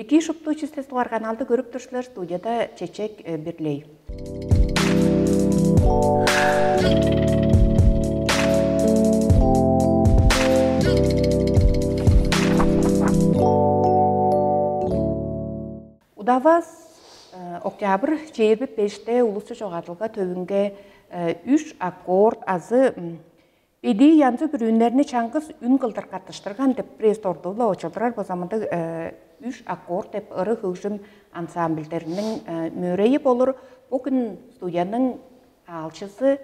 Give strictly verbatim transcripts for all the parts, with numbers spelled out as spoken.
Эки шупту чүстес тугар каналды көрүп турсулар, студияда Чечек э, Бирлей. Удавас э, октябрь чээрби беште улусту чогадылга төвүнге э, үш аккорд азы м, бедии янзы бүрүүннерни чаңгыс үн кылдыр каттыштырган деп бир эвес ордуп-ла очулдурар болза мындыг э, үш аккорд деп ыры хөгжүм ансамбльдериниң э, мөрейи болур. Бу күн студияның аалчызы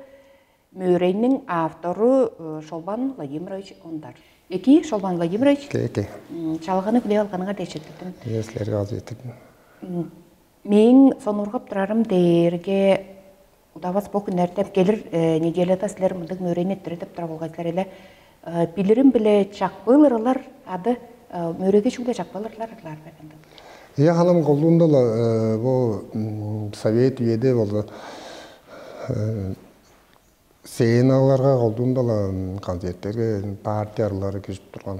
мөрейниң автору э, Шолбан Владимирович Ондар. Эки Шолбан Владимирович, Кеке. М, чалганы хүлээп алганыңар дээш четтирдим. Ийе, силерге азы четтирдим. Мээң сонургап турарым дээрге удавас бо хүннерде келир э, неделяда силер мындыг мөрейни эрттирер деп тура болгай силер эле э, билирим биле чакпыыл ырылар ады э, мөрейге чүгле чакпыыл ырылар ырлаар бергенде. Ийе, ханым, колдуунда-ла э, бу м, совет үеде болду. Э, Сценаларга колдуунда-ла концерттерге партия ырылары киржип турган.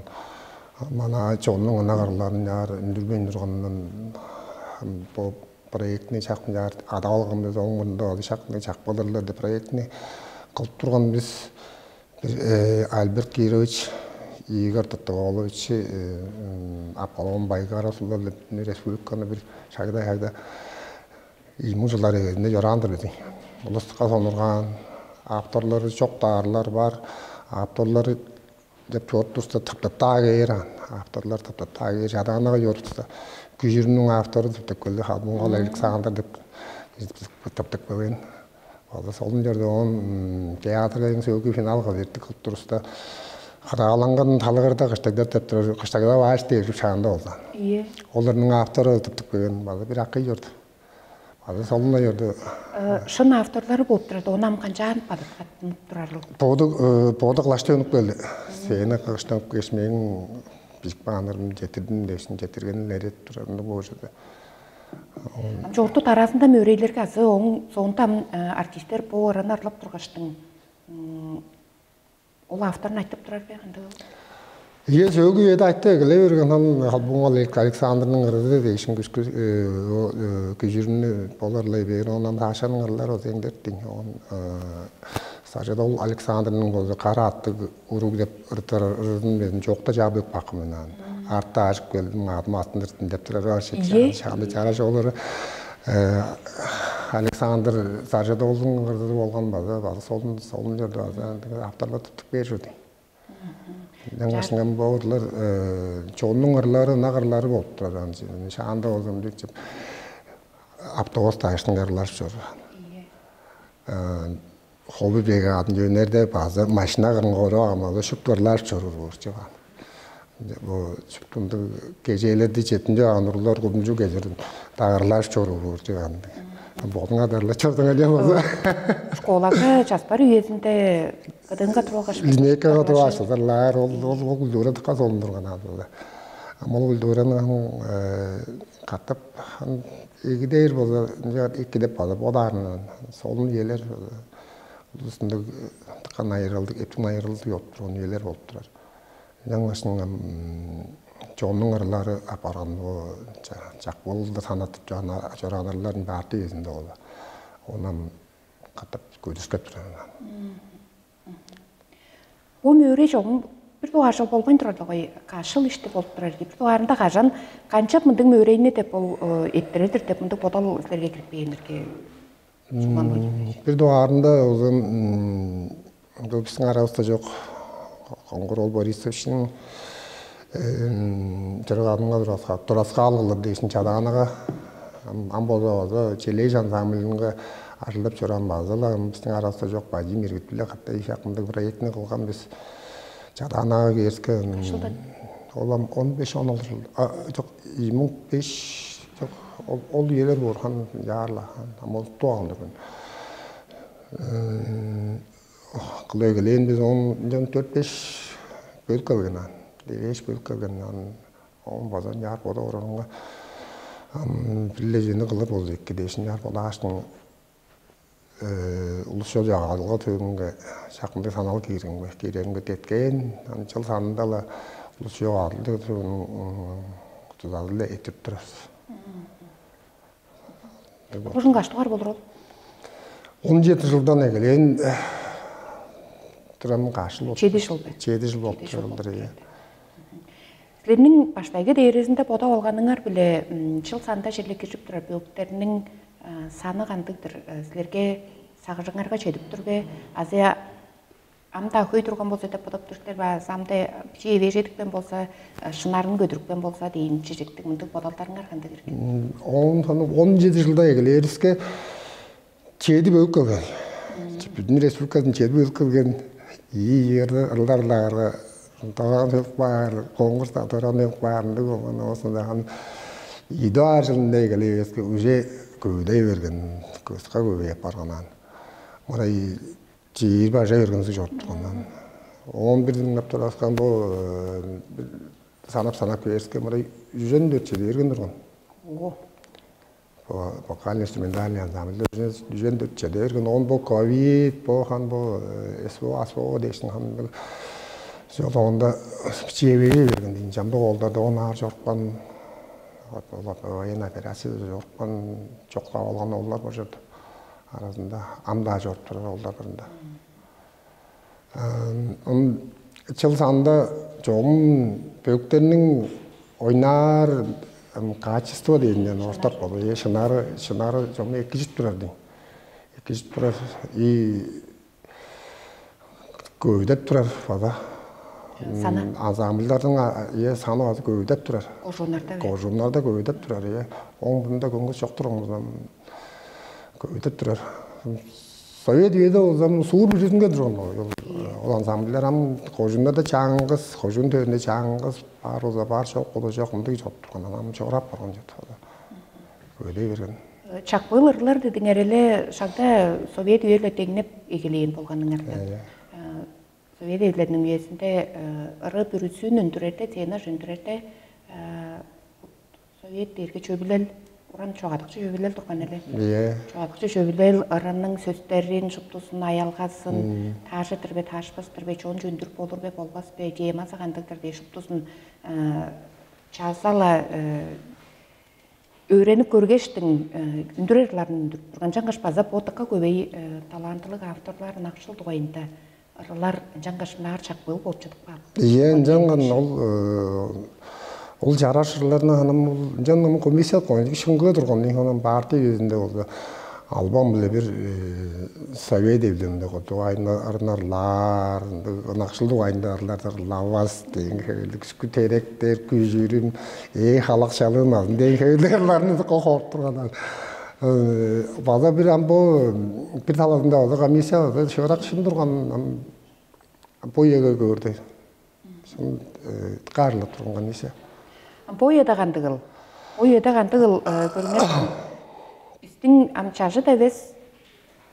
Мана чоннуң ынак ырыларын чаар үндүрбейн тургандан бо проектини шакын чаар адап алган бис, ооң мурнунда ады шакында чакпаларлар деп проектини кылып турган бис. Бир Альберт Кирович, Игорь Тыттыголович, Аполлон Байгаровлар деп республиканы бир шагда шагда ийи муң чылдар эгезинде чораан-дыр бис. Улустукка сонургаан, авторлары чок-даа арлар бар. Авторлары деп чоруп турса, тыптыптаа кээр аан. Авторлар тыптыптаа кээр, чадаанага чоруп турса, күжүрүмнүң автору деп келди, Халбунгал Александр деп тыптып келген. База солун черде он театрга эң сөөлгү финал кылып эртип кылып туруста, кадагаланган талыгырда кыштагдап деп турар, кыштагдап ааш дээр шаанда болза. Ийе. Оларның автору тыптып келген база бир акый чорду. База солун чорду. Шын авторлары болуп турады, ону ам канчаан бадыткаттынып турарыл? Боду боду клашты өнүп келди. Сени кыштанып кешмегин бижик баанырын жетирдим дээшин жетиргенин эрет турарында болчуду. Ам чорту таразында мөрейлерге азы оң соонда ам артисттер бо ораны арлап тургаштың ол авторун айтып турар бе кандай? Ийе, сөөгү эди айтты эгелей берген хан Халбуңал Александрның ырыды дээшин күскү күжүрүнү боларлай бээр онан таашаның ырлар ол эңдертиң. Он сажыда ол Александрның болза кара аттыг уруг деп ырыттар ырыдын мен чокта жаап өк баккым мен аны. Артта ажып келдим, адым атын ыртын деп турар бар шек. Шаанда чараш олар Александр Сажыдолдуң ырдыры болган база база солун солун жерде база авторлар туттук бээр жүрдү. Жаңгашынган боорлар чоннуң ырлары, ынак ырлары болуп турар аны. Шаанда болза мындыг автобус дайыштың ырлар чор. Хобби бегаадын жөнерде база машина кырын кору амалы шуптурлар чоруур болчуган. Бо шуптунду кежээлерди четинче аан уруулар кудумчу кезир дагырлаш чоруур болчуган. Бодуңа дарлар чордуңар дем болза. Школага часпар үезинде кыдыынга туруп алгаш линейкага туруп ашыдырлар ол ол ол культура тыкка солундурган аалда. Ам ол культураны катап эгидээр болза эки деп база бодаарынан солун иелер улустунда тыккан айырылдык, эптин айырылдык ёп турган үелер болуп турар. Ынчангаш чоннуң ырлары апарган бо чакпылды санатып чораанарларын баарты үезинде ол. Онан катап көдүскеп турар. Бу мөөрей чогум бир дугаар жол болбайн турар да кой, кашыл ишти болуп турар. Бир дугаарында кажан канчап мындыг мөөрейни деп ол эттирер-дир деп мындыг бодал силерге кирип бээнирге. Бир дугаарында узун бул биздин арабызда жок Коңгур ол Борисовичтин чырык адынга тураскаал кылыр дээшин чадаанага ам болза база челей ансамблинге ажылдап чораан база-ла биздин арабызда жок Вадим Иргит биле каттай ишакмындыг проектини кылган биз чадаанага кээрске Качылдан? Ол ам он беш он алты жок ийимиң беш жок ол үелер буурхан жаарла ам ол туаган турган кылып эгелээн биз он төрт беш бөлүк келген аан. Беш бөлүк келген аан. Он база ынчаар бода орарынга бир-ле чүвени кылыр болза эки дээш ынчаар бодааштың улус чол чагадылга тыынынга шакындыг санал киириңге кииреримге деткээн аны чыл санында-ла улус чол адылдыг тыынын тудалыл этип турар. Бужун каштыгар болур ол? Он жети жылдан эгелээн турам каш жыл болуп Чеди жыл бе? Чеди жыл болуп Чеди жыл болуп турар. Силерниң баштайгы дээрезинде бодап алганыңар биле чыл санда черле киржип турар бөлүктерниң саны кандыгдыр? Силерге сагыжыңарга чедип тур бе? Азы ам-даа хөй турган болза деп бодап тур силер бе? Азы ам-даа бичии эвээжедикпен болза, шынарын көдүрүпкен болза дейин чижектиг мындыг бодалдарыңар кандыг ирген? Он он жети жылда эгелээриске чеди бөлүк келген. Бүтүн республикадан чеди бөлүк келген. Ийи ырдарлаарга дораан өлүп каар, коңгурс дораан өлүп каар ындыг болган оосунда аны идуар жылында эгелээбеске уже көвүдей берген, көска көвей апарганан. Мына чиир бажа берген чорттуганан. Он бир дыңнап тураскан бу санап санап кээриске мына жүжен дөрт чеде берген турган. Ого. Вокально инструментальный ансамбльде дүжен дүрт чеде берген он бо ковид бо хан бо СВО АСВО дээшин хан жолоонда чиевеге берген дейин чамдык оолдарда он аар чорупкан военный операцияда чорупкан чокка алган оолдар бар чорду. Аразында ам даа чоруп турар оолдар барында. Ам чыл санда чогум бөктерниң ойнаар качество дээринден ортак болду. Шынары шынары чогум экижип турар дейм. Экижип турар и көбүдеп турар база. Саны? Ансамбльдардың е саны база көбүдеп турар. Кожууннарда бе? Кожууннарда көбүдеп турар е. Оң бурунда көңгүс чок турган көбүдеп турар. Совет үеде ол заман суур бүрүзүнге турган ол ансамбльдер ам кожуунда да чаңгыс, кожуун төрүнде чаңгыс, бар болза бар, чок болза чок, мындыг чок турган, ам чогурап барган чок. Көбүдей берген. Чакпыыл ырлар дедиңер эле шагда совет үе-биле деңнеп эгелээн болганыңардан. Совет эвилерниң үезинде ыры бүрүзүн үндүрерде, цена үндүрерде совет дээрге чөбүлел уран чогадыкчы чөбүлел турган эле. Ие. Чогадыкчы чөбүлел ырының сөстерин, шуптузун, аялгасын, таажы-дыр бе, таашпас-тыр бе, чон чөндүрүп болур бе, болбас бе, темазы кандыгдыр дээш шуптузун чаазала өөренип көргештиң үндүрер ырларын үндүрүп турган. Ынчангаш база бо дыка көбей талантылыг авторлар ынакшыл дугайында ырлар ынчангаш мынаар чакпыыл болуп чыдып каап. Ийе, ынчанган ол ол чараш ырларны ханам ол ынчан комиссия коюн шыңгыы турган ханам партия үезинде болду. Албан биле бир совет эвлемде кутугайны ырнарлаар, ынакшыл дугайында ырлар ырлавас деген хевелдик күскү теректер, күжүрүм, ээ халакчалыын алын деген хевелдик ырларны кохооп турганнар. База бир ам бу бир талазында база комиссия база шыырак шын турган бу эге көөрдү. Шын каарылап турган комиссия. Бо ыяда кандыгыл? Бо ыяда кандыгыл көрүңер. Биздин ам чажыт эвес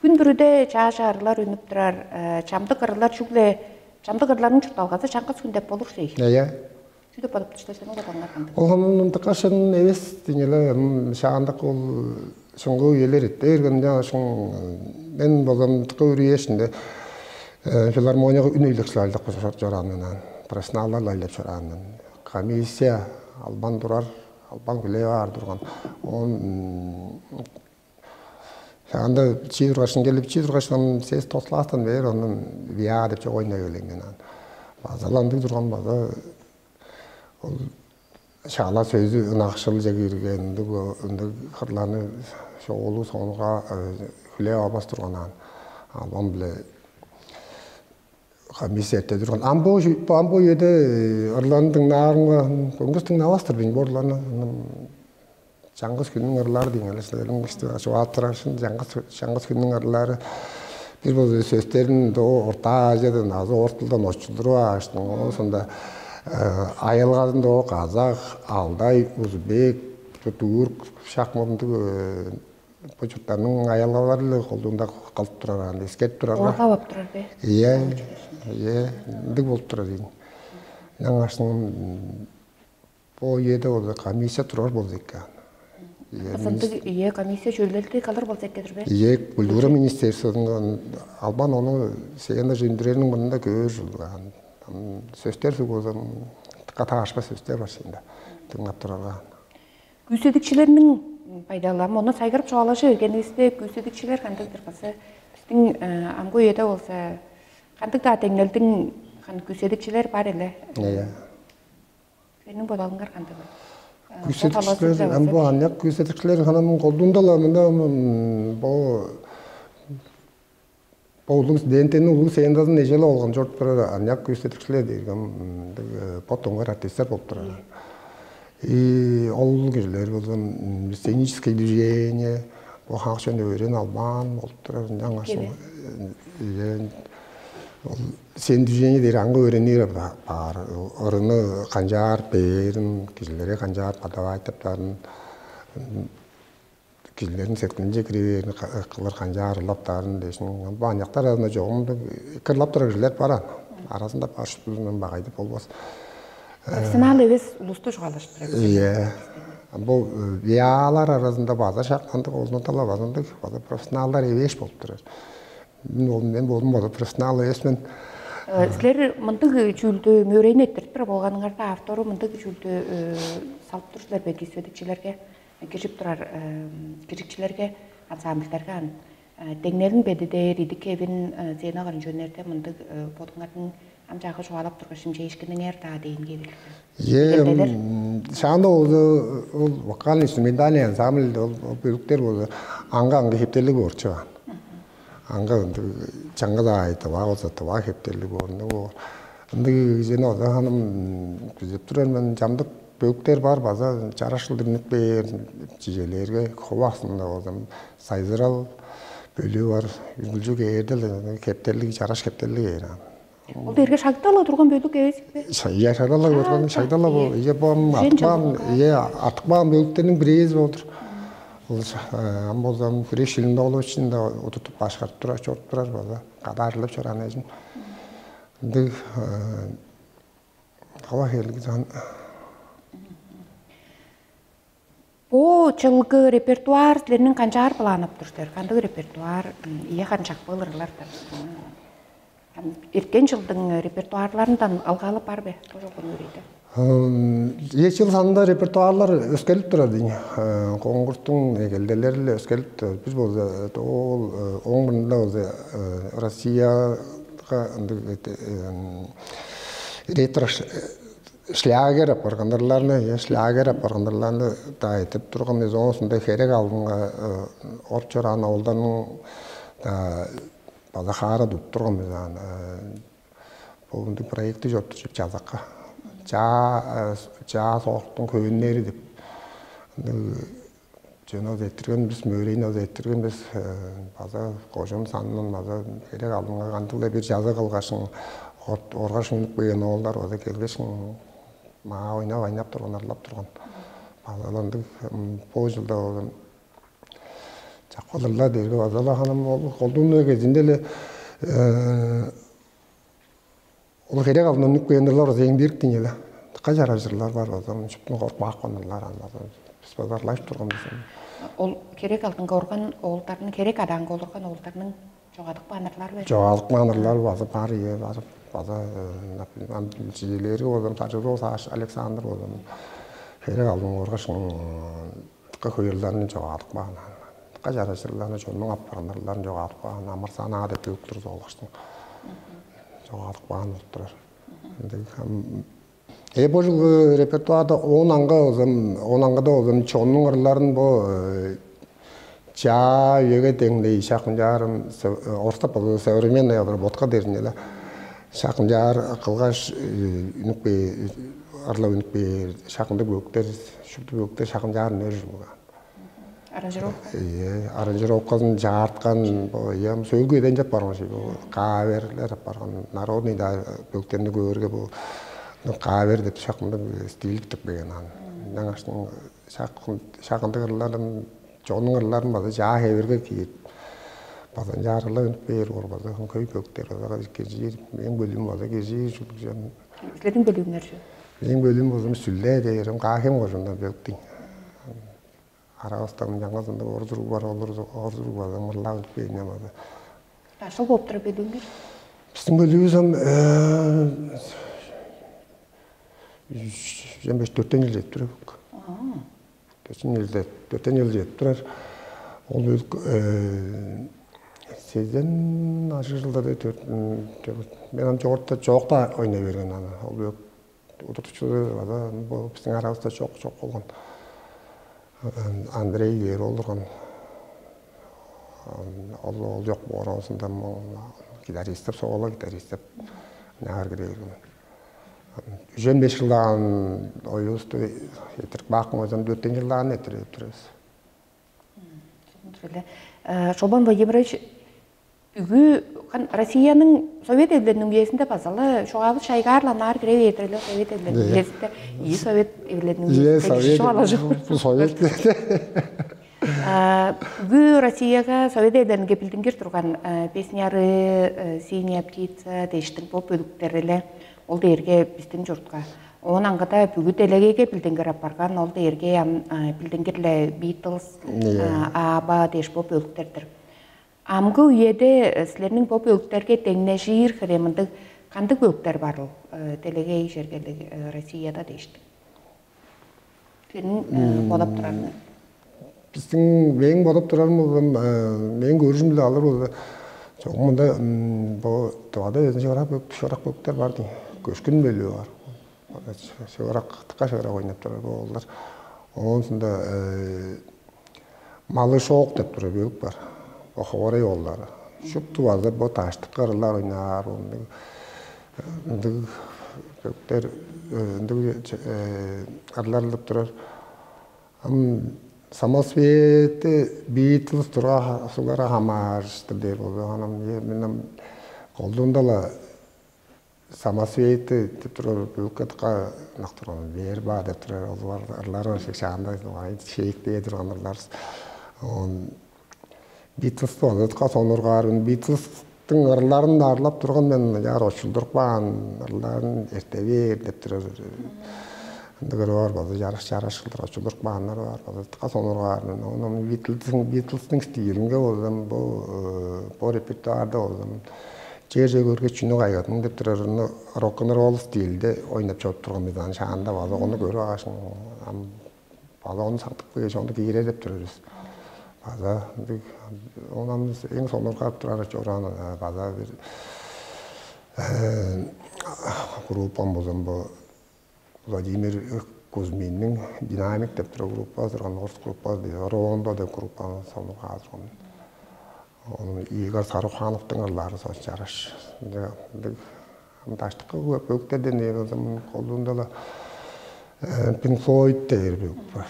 күн бүрүдө чаажаарылар үнүп турар, чамдык ырылар чүгле чамдык ырларның чуртталгазы чаңгыс күн деп болур шей. Эйе. Чү деп болуп түштө сенин кадалыңар кандык? Ол хамын ындыкка шын эвес деңеле шаандык ол шыңгыы үелер эртте бергенде шын мен болзом тыка үрүешинде филармонияга үн өйлексиле айлап чораанынан, профессионаллар айлап чораанынан. Комиссия албан турар, албан хүлээп аар турган. Он анда чи тургашын келип чи тургашын сес тослаастан бээр онун виа деп чогойна келеңген ан. Базаландыг турган база ол шаала сөзү ынакшылче кирген ындыг ындыг кырланы шоолу сонуга хүлээп албас турган аан. Албан биле комиссия эрте турган. Ам бо ам бо үеде ырланы дыңнаарымга көңгүс дыңнавас-тыр бин бо ырланы. Чаңгыс күннүң ырлары дейн эле силерниң ишти чугаап турар шын чаңгыс чаңгыс күннүң ырлары бир болза сөстерин доо Орта Азиядан азы орус тылдан очулдуруп ааштың. Оон сонда аялгазын доо казак, алдай, узбек, турк, шак мындыг бу чурттарның аялгалары эле колдуунда кылып турар аны эскерип турарга. Ооргап ап турар бе? Ийе. Ийе. Ындыг болуп турар ийин. Наңашның бо үеде ол комиссия турар болза экен. Ындыг ийе комиссия чүүлдерди калыр болза эккедир бе? Ийе, культура министерствосундан албан ону сеянда жөндүрерниң мурнунда көөр сөстер суг болза катаашпа сөстер бар шында. дыңнап турарга. Күүседикчилерниң байдалы, ам ону сайгарып чугаалажы бергенивисте, күүседикчилер кандыг-дыр база, биздин амгы үеде болза кандыг-даа деңнелдиң кан күүседикчилер бар эле. Иә. Сениң бодалыңар кандыг? Күүседикчилер, ам бу аныяк күүседикчилер ханам колдуунда-ла мында бо бо улуг ДНТ-ниң улуг сценадазын эжелеп алган чорудуп турар аныяк күүседикчилер дээрге бот оңгар артисттер болуп турар. И ол кижилер болза сценическое движение, бо хаакчаны өөренип албаан болуп турар. Ынчангаш ол сценическое движение дээр аңгы өөренир баар. Ырыны канчаар бээрин, кижилерге канчаар подавать аптарын, кижилердин сеткилинче кире бээрин, кылыр канчаар ырлаптаарын дээшин. Бу аныяктар аразында чогум кырлап турар кижилер бар ан. Аразында баш бузундан багайды болбас. Профессионал эвес улусту чугаалашып турар. Иә. Бу виалар аразында база шактандык, олнуда-ла базындык, база профессионалдар эвеш болуп турар. Мен болдум, мен болдум база профессионал эвес мен. Силер мындыг чүүлдү мөөрейни эрттирип турар болганыңарда автору мындыг чүүлдү салып тур силер бе кисведикчилерге, киржип турар киржикчилерге, ансамбльдарга ан деңнелин бедидээр идик эвин сцена кырын чөннерде мындыг бодуңарның ам чаагы чугаалап тургаш шимчээшкиниңер-даа дээн кээдилик. Е шаанда ол ол вокально инструментальный ансамбль ол бөлүктер болза аңга аңга хептелиг боорчу аңга чаңга-даа айтып ак болза тыва хептелиг боорунда боор. Ындыг кижини ода ханым күзеп турар мен чамдык бөлүктер бар база чараш кылдыр үнүп бээр чижээлээрге хову аксында болза сайзырал бөлүү бар. Үргүлчү кээрде хептерлиг чараш хептерлиг ээр ан. Ол дээрге шагдала турган бөлүк эвес бе? Шая шагдала көргөн шагдала бо ие бом атпам ие атпам бөлүктердин бирээзи болдур. Ол ам болзам күреш шилинде ол ичинде утутуп башкарып турар чоруп турар база кадаарлап чораан эжим. Ындыг кала херлиг жан. Бу чылгы репертуар силерниң канчаар планып тур силер? Кандыг репертуар? Ие канчак былырлар да. Эрткен жылдың репертуарларындан алгаалы бар бе? Бо жолгун өрейде. Э чыл санында репертуарлар өскелип турар дейн. Конкурстуң эгелделери эле өскелип турар. Бир болза ол оң мурнунда болза Россияга ындыг ретро шлягер апаргандырларны, шлягер апаргандырларны да айтып турган эзоосунда херек алдынга оруп чораан оолдарның база хаара туттурган бизаан. Бу мындай проекти чотту чип жазакка. Чаа чаа сооктуң хөөннери деп. Жөн ол эттирген бис мөөрейин ол эттирген бис база кожун санынан база херек алдынга кандыгылай бир жаза кылгашың оргаш үнүп келген оолдар база келгешиң маа ойнап айнап турган ырлап турган. Базаландыг бо жылда чакпалырлар дээрге базала ханам ол колдууннуу кезинде эле ол херек алдындан үнүп келген ырлар база эң бирик деңнеле. Дыка чараш ырлар бар база шуптун коркпаапкан ырлар ан база бис база ырлажып турган бис. Ол херек алдынга орган оолдарның херек адаанга олурган оолдарның чогадып каан ырлар бе? Чогадып каан ырлар база бар ие бар база чижилери болзам Сажыров Саш Александр болзам херек алдынга оргаш дыка хөйүрлерин чогадып каан. Дыка чараш ырларны чоннуң аппаран ырларын чогадып каан. Амыр санаа деп бөөктүр зоолгаштың чогадып каан болуп турар. Ындыг Э бо жылгы репертуарда он аңга озам, он аңгыда озам чоннуң ырларын бо чаа үеге деңней шакынчаарым орустап болза современная обработка дерин эле. Шакынчаар кылгаш үнүп кээр, ырлап үнүп кээр, шакындыг бөөктер, шупту бөөктер шакынчаар үнер ужурлуг. Аранжировка. Э, аранжировкасын чаарткан бо ям сөөлгү эден жап барган ши бу каверлер апарган народный да бөлктерни көөрге бу кавер деп шакында стиликтик деген ан. Наңаштың шакындык ырларын чонуң ырларын база жаа хеверге киип база жарыла үнүп бээр ор база хөй бөлктер база кежир мен бөлүм база кежир чулук жан. Силердин бөлүгүңөр чү? Мен бөлүм болзам сүлле дээрим каа хем кожундан бөлктүң. Арабастан жаңгазында орзуруг бар, олар орзуруг бар, ымырлап үтпейн амада. Дашыл болуп тура бөлүңер. Биздин бөлүбүз ам Жембеш төрттен жыл жетип турар. Төрттен жыл жетип турар. Ол үк сезен ажыг жылдарда төрт мен ам чогуртта чоокта ойнай берген аны. Ол үк удуртукчулар база бо биздин арабызда чок чок болгон. Андрей дээр ол турган. Ол ол жок боорунусунда гитаристеп согола гитаристеп нагар кире берген. Үжен беш жылдаган оюбусту этирип каапкан болзам, дөртен жылдаган этирип турабыз. Шолбан Владимирович, бүгү Россияның Совет Эвилеринин үезинде базалы шугабыз шайгаарланаар кире бээрдер эле Совет Эвилеринин үезинде. И Совет Эвилеринин үезинде кижи шугала жок. Совет Бүгү Россияга Совет Эвилеринге билдингир турган Песняры, Синяя птица дээштиң бо бөлүктер эле ол дээрге биздин чуртка. Оон аңгыда бүгү делегейге билдингир апарган ол дээрге ам билдингирле Beatles, ABBA дээш бо бөлүктердир. Амгы үеде силерниң бо бөлүктерге деңнежир хире мындыг кандыг бөлүктер барыл делегей чергелиг Россияда дээштиң? Силерниң бодап турарыңар? Биздин мээң бодап турарым болза, мээң көрүжүм эле алыр болза, чогум мында бо Тывада безин шыгарак шыгарак бөлүктер бар дейм. Көшкүн бөлүгү бар. Шыгарак тыкка шыгарак ойноп турар бо олар. Оонсунда малышок деп турар бөлүк бар. Бо хоорай оолдары. Шупту база бо таштыкка ырылар ойнаар, ындыг ындыг бөлүктер ындыг ырылар ылдып турар. Ам самосвет, Битлз турга сугларга хамаарыштыр дээр болза, анан мен ам колдуунда-ла самосвет деп турар бөлүкке дыка ынак турган, верба деп турар, ол бар ырлары бар шекчаанда шээктээ турган ырларыбыз. Он Битлзты база дыка сонургаар мен. Битлздың ырларын да ырлап турган мен, яар очулдуруп каан ырларын эрте бээр деп турар. Ындыгыр бар база жарыш жарыш кылдыр очулдуруп кааннар бар база дыка сонургаар мен. Оон Битлздың Битлздың стилинге болзам, бу бо репертуарда болзам, чер чөгөрге чүнү кайгадың деп турар, рок-н-ролл стилде ойнап чоруп турган бис аны шаанда база ону көрүп алгаш, ам база ону сактып кээш ону киирер деп турар бис. База ындыг онан эң сонургап турар чораан база бир группам болзам бу Владимир Кузьминниң «Динамик» деп турар группа турган, орус группа, «Рондо» деп группаны сонуп каадырган. Ону Игорь Сарухановтың ырлары соос чараш. Даштыкы бөлүктерден ээн азам колдуунда-ла Pink Floyd дээр бөлүк бар.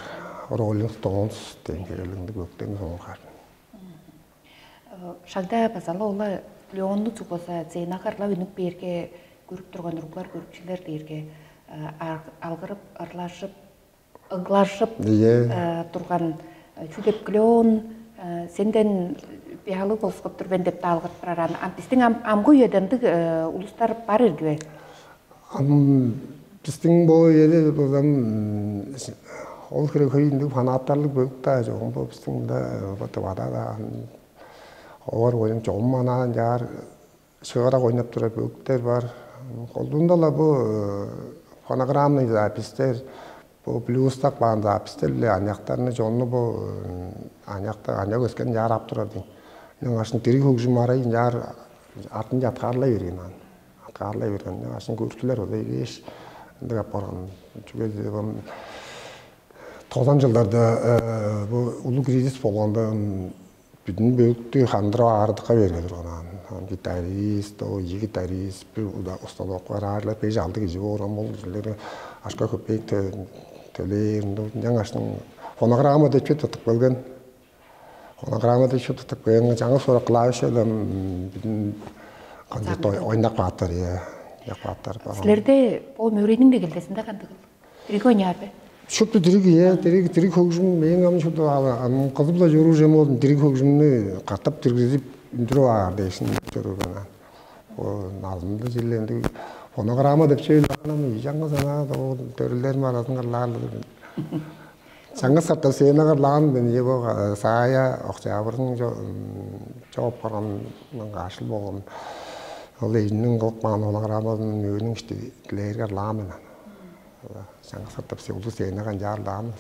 Rolling Stones деген херелиңди бөлүктерин сонуп каадым. Шагда базалы ола Леонну чугбаза ценагарла үнүп бээрге көрүп турган уруглар көрүкчүлер дээрге алгырып ырлашып ыглашып турган чүдеп Леон сенден биялыг болускуп тур мен деп даалгырып турар ан биздин амгы үеде ындыг улустар бар ирги бе? Ам бистиң бо үеде болзам ол хире хөй ындыг фанаттарлыг бөлүк-даа чогум бо бистиң мында бо Тывада-даа овар оюн чогум анаан чаар шыырак ойнап турар бөлүктер бар. Колдуунда-ла бу фонограммный записьтер, бу блюз так баан записьтер биле аныяктарны чонну бу аныякта аныяк өскен чаар ап турар дейм. Ынчангаш дириг хөгжүм арай ынчаар артынча аткаарлай берген аан. Аткаарлай берген. Ынчангаш көрүктүлер ода эвээш ындыг апарган. Чүге дээрге тозан жылдарда бу улуу кризис болганда бүдүн бөлүктү хандырып аардыкка берге турган аан. Гитарист, о, ийи гитарист, бир установка аарла беш алды кижи болган ол кижилерге ашка көпейк төлээр. Ынчангаш фонограмма деп чү тыттып келген. Фонограммада шупту тыпкыйыңы жаңы сурак клавишадан бүдүн концерт ойнап кааттар, иә. Ойнап кааттар. Силерде бо мөрейниң дегелдесинде кандыгыл? Дириг ойнаар бе? Шупту дириг, иә, дириг, дириг хөгжүм мээң ам шупту аны кызып-ла чоруур эм болдум. Дириг хөгжүмнү катап диргизип үндүрүп аар дээшин чоруур мен. О назымды жилленди фонограмма деп сөйле анам жаңы санаа төрүлдерим аразын кырлаарлы. Чаңгыс сарта сыйынагар лаан мен его саая октябрьдың жооп барган кашыл болгон. Ол эжинин кылып каан фонограммазын мөөнүң ишти дилээргер лаан мен аны. Чаңгыс катап улус ээннеген чаарлаан.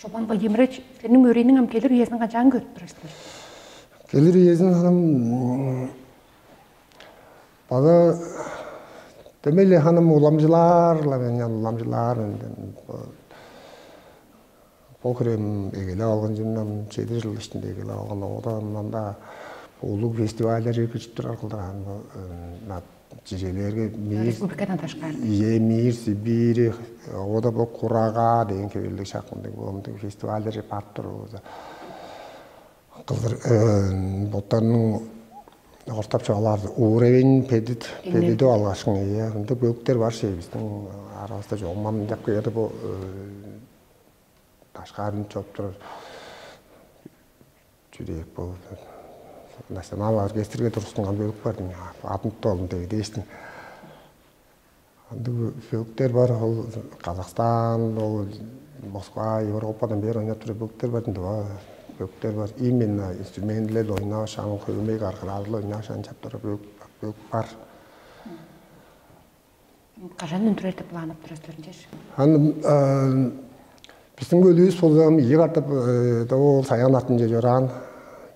Шолбан Владимирович, силерниң мөрейниң ам келир үезин канчаан көрүп турар силер? Келир үезин ханым база демели ханым уламчылаар-ла мен уламчылаар мен. Бо хирем эгелеп алган чүвем чеди жыл ишинде эгелеп алган оодамнанда улуг фестивальдар кичип турар кылдыр аны чижээлээрге мир Республикадан ташкаар. Ие мир Сибири ода бо курага деген кебелдик шакындыг бомдуг фестивальдар барып тур ооза кылдыр боттарының ортап чугаалаар уровень педит педиди алгашкын ие ындыг бөлүктер бар шей биздин арабызда жогуман жакка эди бу ташкаар үн чоп турар чүрээк бу национал оркестрге турускан бөлүк бар адын толун деги дээштин андыг бөлүктер бар ол Казахстан ол Москва Европадан бери ойнап турар бөлүктер бар тува бөлүктер бар именно инструментилерди ойнап шаан хөмей каркыраарлы ойнап шаан чаптырып бөлүк бар. Кажан үндүрер деп планып турасыздар ынчаш? Аны биздин бөлүүбүз болза ийи катап ол саян артынча чораан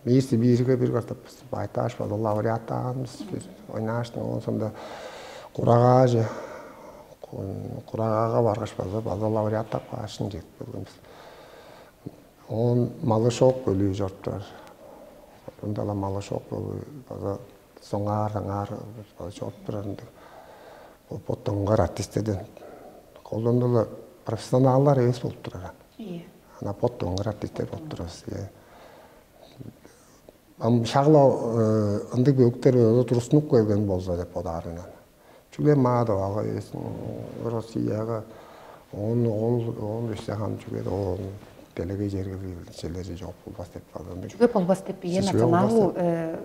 миирси биирге бир катап байтааш база лауреаттаганбыз бир ойнааштың оон сонда курагаажы курагага баргаш база база лауреаттап каашын жетип келгенбиз. Оон малышок бөлүү чоруп турар. Ында-ла малышок бөлүү база соңгаар аңаар чоруп турар ындыг. Бо боттонгар артистерден колдондула профессионаллар эвес болуп турар. Ана боттонгар артисттер болуп турабыз. Ам шагла ындыг бөлүктер турустунуп келген болза деп бодаарынан. Чүгле маада ага эвесин Россияга он ол он өссе хам чүгле ол делегей жергилчелери жок болбас деп калган. Чүге болбас деп бие Чүге болбас национал деп.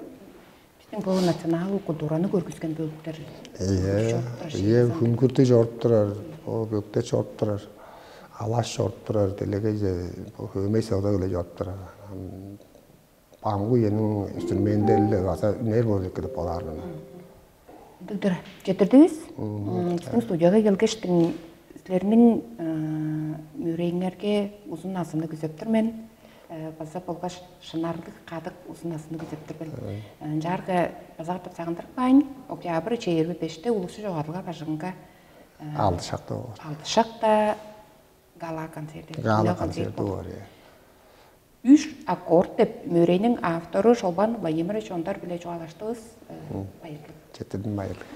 Биздин бул национал культураны көргүзген бөлүктөр. Ийе, ийе, хүнкүртү жоруп турар, ол бөктө чоруп турар, алаш жоруп турар, делегей же бу хөмей сыгда эле жоруп турар. Бамгы үенин инструментелле база үнер болуп эки деп болаар мен. Доктор, жетирдигиз. Биздин студияга келгештиң силерниң мөрейиңерге узун азыны күзөптүр мен. База болгаш шынарлык кадык узун азыны күзөптүр мен. Ынчаарга база катап сагындырып каайн, октябрь чээрби беште улусчу чогарлыга бажыңга Алды шакта болор. Алды шакта гала концерти. Гала концерти болор. Үш аккорд деп мөрейниң автору Шолбан Владимирович Ондар биле чугаалаштывыс. Байырлык. Четирдин байырлык.